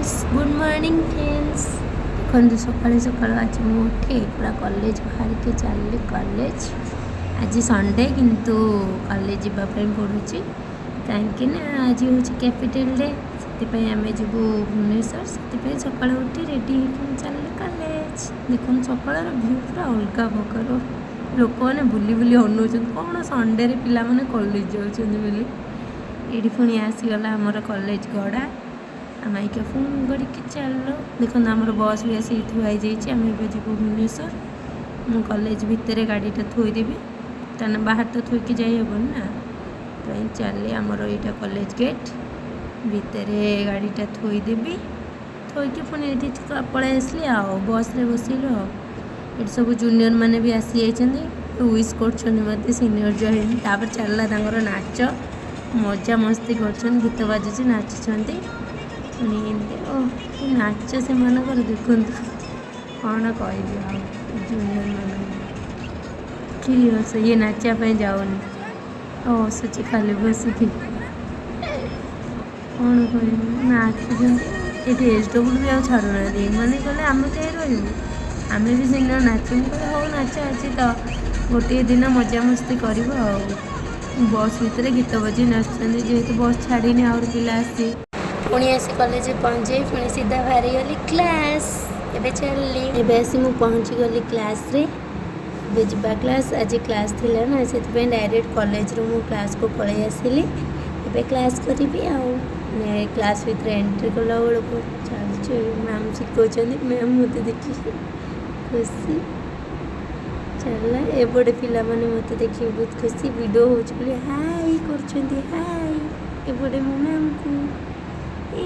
Friends, good morning friends. ଦେଖନ୍ତୁ, ସକାଳୁ ସକାଳୁ ଆଜି ମୁଁ ଉଠି ପୁରା କଲେଜ ବାହାରିକି ଚାଲିଲି କଲେଜ। ଆଜି ସଣ୍ଡେ, କିନ୍ତୁ କଲେଜ ଯିବା ପାଇଁ ପଡ଼ୁଛି, କାହିଁକି ନା ଆଜି ହେଉଛି କ୍ୟାପିଟାଲ ଡେ। ସେଥିପାଇଁ ଆମେ ଯିବୁ ଭୁବନେଶ୍ୱର। ସେଥିପାଇଁ ସକାଳୁ ଉଠି ରେଡ଼ି ହେଇକି ମୁଁ ଚାଲିଲି କଲେଜ। ଦେଖନ୍ତୁ, ସକାଳର ଭ୍ୟୁ ପୁରା ଅଲଗା ପ୍ରକାର। ଲୋକମାନେ ବୁଲି ବୁଲି ଅନଉଛନ୍ତି, କ'ଣ ସଣ୍ଡେରେ ପିଲାମାନେ କଲେଜ ଯାଉଛନ୍ତି ବୋଲି। ଏଇଠି ପୁଣି ଆସିଗଲା ଆମର କଲେଜ ଗଡ଼ା। ଆମେ ଆଇକା ଫୋନ୍ କରିକି ଚାଲ। ଦେଖନ୍ତୁ, ଆମର ବସ୍ ବି ଆସିକି ଥୁଆ ହେଇଯାଇଛି। ଆମେ ଏବେ ଯିବୁ ଭୁବନେଶ୍ୱର। ମୁଁ କଲେଜ ଭିତରେ ଗାଡ଼ିଟା ଥୋଇଦେବି, କାରଣ ବାହାରେ ତ ଥୋଇକି ଯାଇ ହେବନି ନା। ସେଥିପାଇଁ ଚାଲି, ଆମର ଏଇଟା କଲେଜ ଗେଟ୍ ଭିତରେ ଗାଡ଼ିଟା ଥୋଇଦେବି। ଥୋଇକି ପୁଣି ଏଇଠି ପଳେଇ ଆସିଲି ଆଉ ବସ୍ରେ ବସିଲୁ। ଆଉ ଏଠି ସବୁ ଜୁନିୟର ମାନେ ବି ଆସିଯାଇଛନ୍ତି, ୱିଶ୍ କରୁଛନ୍ତି ମୋତେ ସିନିୟର ଜଏନ୍। ତାପରେ ଚାଲିଲା ତାଙ୍କର ନାଚ, ମଜା ମସ୍ତି କରୁଛନ୍ତି, ଗୀତ ବାଜୁଛି, ନାଚୁଛନ୍ତି ପୁଣି ଏମିତି। ଓ କି ନାଚ ସେମାନଙ୍କର ଦେଖନ୍ତୁ! କ'ଣ କହିବି ଆଉ ଜୁନିୟର ମାନଙ୍କୁ। କି ହସ! ଇଏ ନାଚିବା ପାଇଁ ଯାଉନି ଆଉ ହସୁଛି ଖାଲି ବସିକି। କ'ଣ କହିବି, ନାଚୁଛନ୍ତି। ଏଠି ଏସ୍ ଡବ୍ଲ୍ୟୁ ବି ଆଉ ଛାଡ଼ୁନାହାନ୍ତି। ଏମାନେ କହିଲେ, ଆମେ କାହିଁ ରହିବୁ, ଆମେ ବି ସିନିୟର ନାଚିବୁ। କହିଲେ, ହଉ ନାଚ, ଆଜି ତ ଗୋଟିଏ ଦିନ, ମଜାମସ୍ତି କରିବ। ଆଉ ବସ୍ ଭିତରେ ଗୀତ ବଜେଇ ନାଚୁଛନ୍ତି। ଯେହେତୁ ବସ୍ ଛାଡ଼ିନି, ଆହୁରି ପିଲା ଆସିଛି। ପୁଣି ଆସି କଲେଜରେ ପହଞ୍ଚି ପୁଣି ସିଧା ବାହାରିଗଲି କ୍ଲାସ୍। ଏବେ ଚାଲିଲି, ଏବେ ଆସି ମୁଁ ପହଞ୍ଚିଗଲି କ୍ଲାସ୍ରେ। ଏବେ ଯିବା କ୍ଲାସ୍। ଆଜି କ୍ଲାସ୍ ଥିଲା ନା, ସେଥିପାଇଁ ଡାଇରେକ୍ଟ କଲେଜରୁ ମୁଁ କ୍ଲାସ୍କୁ ପଳେଇ ଆସିଲି। ଏବେ କ୍ଲାସ୍ କରିବି। ଆଉ କ୍ଲାସ୍ ଭିତରେ ଏଣ୍ଟ୍ରି କଲା ବେଳକୁ ଚାଲିଛି, ମ୍ୟାମ୍ ଶିଖାଉଛନ୍ତି। ମ୍ୟାମ୍ ମୋତେ ଦେଖିକି ଖୁସି। ଚାଲିଲା। ଏପଟେ ପିଲାମାନେ ମୋତେ ଦେଖିକି ବହୁତ ଖୁସି, ଭିଡ଼ିଓ ହେଉଛି ବୋଲି ହାଇ କରୁଛନ୍ତି। ହାଇ ଏପଟେ ମୋ ମ୍ୟାମ୍କୁ। ଏ